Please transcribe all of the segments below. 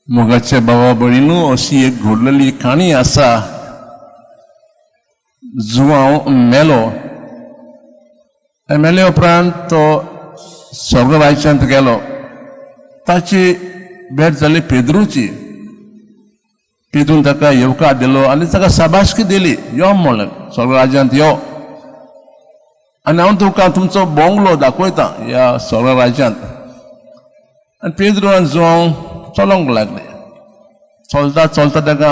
मोगाच्या बाबा भयणीनू, अशी एक घडलेली काणी आसा. जुवांव मेलो, मेले उपरांत तो स्वर्ग राज्यांत गेलो. ताची भेट जाली पेद्रूची. पेद्रून ताका येवकार दिलो आनी ताका शाबासकी दिली, यो म्हणलें स्वर्ग राज्यांत यो आनी हांव तुमकां तुमचो बोंगलो दाखयता ह्या स्वर्ग राज्यांत. आनी पेद्रू आनी जुवांव चलोंक लागले. चलता चलता ताका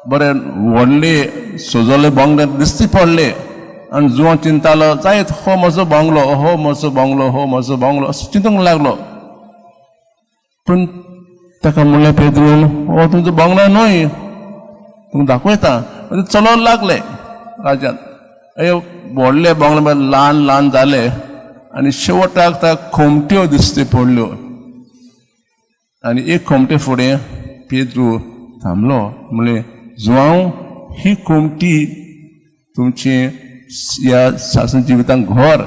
बरे व्हडले सजवले बोंगले दिसती पडले आनी जुवांव चिंतालो, जायत हो म्हजो बोंगलो, हो म्हजो बोंगलो, हो म्हजो बोंगलो असो चिंतूंक लागलो. पूण ताका म्हणलें पेद्रून, हो तुमचो बोंगलो न्हय, तुमकां दाखयता. चलोवंक लागले राज्यांत. हे व्हडले बोंगले ल्हान ल्हान जाले आनी शेवटाक ताका खोमट्यो दिसती पडल्यो. आनी एक खोमटे फुडें पेद्रू थांबलो, म्हणलें, जुवांव, ही खोमटी तुमची ह्या सासन जिवितांत घर.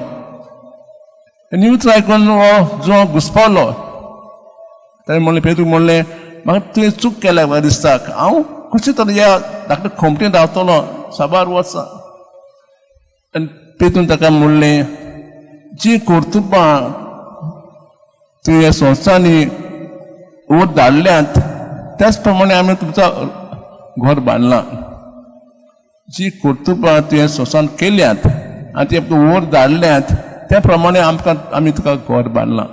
आनी उतरां आयकून हो जुवांव घुसपलो. ताणें म्हणलें, पेद्रू म्हणलें, म्हाका तुवें चूक केल्या म्हाका दिसता, हांव कशें तर ह्या धाकटे खोमटेन रावतलो साबार वर्सां. आनी पेद्रून ताका म्हणलें, जी कर्तुबां तुवें ह्या संस्थांनी वयर धाडल्यात त्याच प्रमाणे आमी तुमचो घर बांदलां. जी कर्तुबां तुवें संस्थान केल्यात आनी ती आमकां वयर धाडल्यात त्या प्रमाणे आमकां आमी तुका घर बांदलां.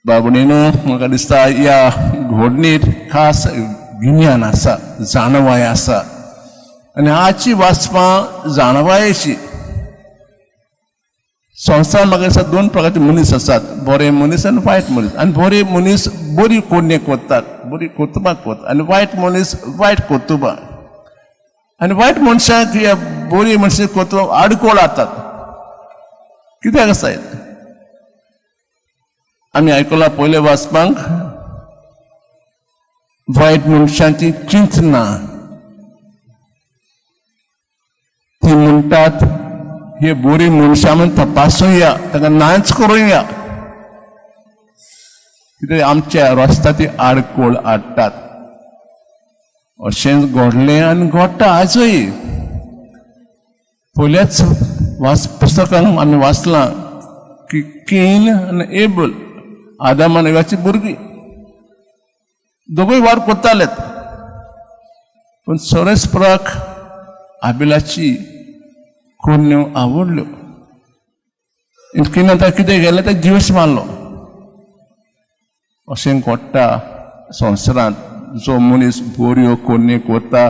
बाबणीनू, म्हाका दिसता ह्या घडणीत खास गिन्यान आसा, जाणवाय आसा आनी आजची वाचपां जाणवायेची. संवसार म्हाका दिसता दोन प्रकारचे मनीस आसात, बरे मनीस आनी वायट मनीस. आनी बरे मनीस बरी कोडणी करतात, बरी कर्तुबां करतात आनी वायट मनीस वायट कर्तुबां. आनी वायट मनशाक ह्या बरी मनशां कर्तुबां आडकोळ हाडटात. कित्याक आसा आमी आयकलां पयले वाचपांक, वायट मनशांची चिंतना. ती म्हणटात हे बोरी मनशां आमी तपासुया, ताका नाच करुया, कित्याक आमच्या रस्त्या ती आडकोळ हाडटात. अशेंच घडलें आनी घडटा आजूय. पयल्याच वाच पुस्तकान आमी वाचलां की केन आनी एबल, आदाम आनी एवाची भुरगीं, दोगूय वार करतालेत, पूण सोरेस्पराक आबेलाची कोन्यो आवडल्यो. केन आतां कितें गेलें, तें जिवीस मारलो. अशें घडटा संवसारांत. जो मनीस बऱ्यो कोन्यो करता,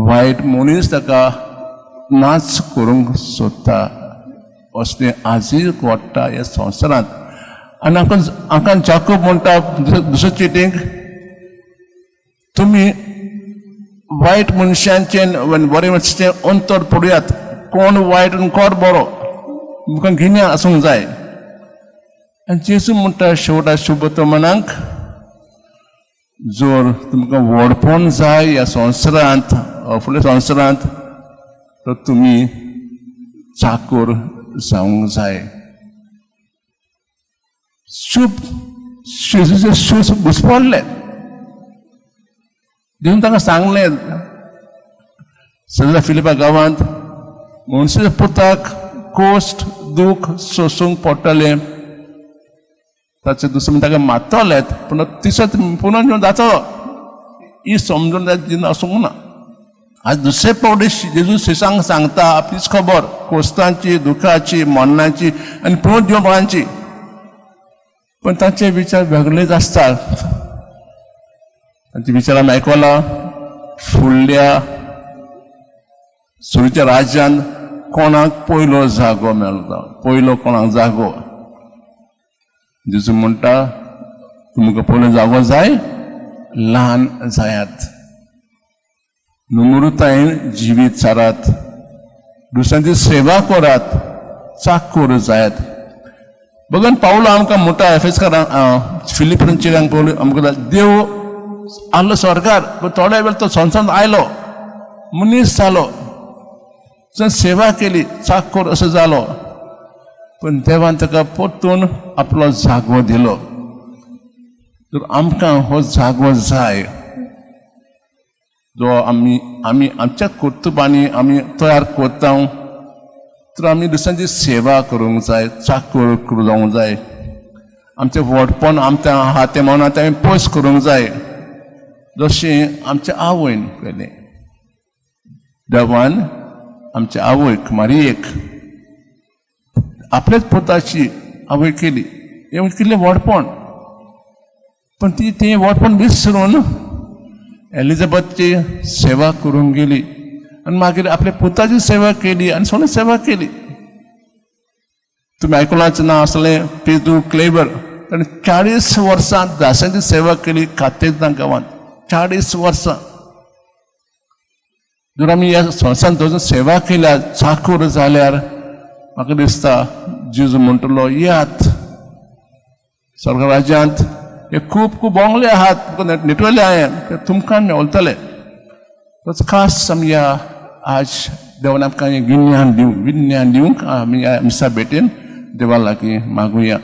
वायट मनीस ताका नाच करूंक सोदता. असलें आजूय घडटा ह्या संवसारांत. आनी आमकां जाकोब म्हणटा दुसरे चिटींक, तुमी वायट मनशांचें बरे मनशाचें अंतर पडयात. कोण वायट आनी कोण बरो तुमकां गिन्यान आसूंक जाय. आनी जेजू म्हणटा शेवटा शुभतमनाक, जर तुमकां व्हडपण जाय ह्या संवसारांत, फुडल्या संवसारांत, तर तुमी चाकोर जावंक जाय. शुभ जेजूचे शूज घुसपडले. जेजून तांकां सांगलें, सगळ्या फिलिपा गांवांत मनशाच्या पुताक कोश्ट दूख सोसूंक पडटलें, ताचे दुसरें ताका मारतलेत, पूण तिसरें पुनर्जन्म जातलो ही समजून जिन्न आसूंक ना. आज दुसरे पावटी जेजू शिसांक सांगता आपलीच खबर, कोश्टांची, दुखाची, मरणाची आनी पुनर्जीवनाची. पण तांचे विचार वेगळेच आसतात. तांचे विचार आमी आयकला, फुडल्या सुरीच्या राज्यांत कोणाक पयलो जागो मेळटा, पयलो कोणाक जागो. जेजू म्हणटा, तुमकां पयलो जागो जाय, ल्हान जायात, नम्रतायेन जिवीत सारात, दुसऱ्यांची सेवा करात, चाकूर जायात. बघून पावलो आमकां म्हणटा एफेसकारांक, फिलिपिन्सचेर पावलो आमकां, देव आसलो स्वर्गार, पूण थोड्या वेळ तो संवसारांत आयलो, मनीस जालो, सेवा केली, चाकूर असो जालो, पूण देवान ताका परतून आपलो जागो दिलो. तर आमकां हो जागो जाय जो आमी आमी आमच्या कर्तुबांनी आमी तयार करता. तर आमी दुसऱ्यांची सेवा करूंक जाय, चाकर जावंक जाय. आमचें व्हडपण आमच्या आहा तें म्हणून तें आमी पयस करूंक जाय, जशें आमच्या आवयन केलें. देवान आमच्या आवयक मारियेक आपल्याच पुताची आवय केली. हें कितलें व्हडपण, पण ती तें व्हडपण विसरून एलिझाबेथची सेवा करूंक गेली आनी मागीर आपल्या पुताची सेवा केली आनी सगळी सेवा केली. तुमी आयकुलांच ना आसलें पेदू क्लेबर, ताणें 40 वर्सां दासांची सेवा केली कातेजना गांवांत. 40 वर्सां जर आमी ह्या संवसारांत जर सेवा केल्या चाकूर जाल्यार म्हाका दिसता जेजू म्हणटलो, येयात स्वर्ग राज्यांत, हे खूब खूब बोंगले आहात, निटवले हांवें, तुमकां मेवतले. तोच खास आमी ह्या आज देवान आमकां हें गिन्यान दिवंक, विज्ञान दिवंक आमी ह्या मिसा भेटेन देवा लागीं मागुया.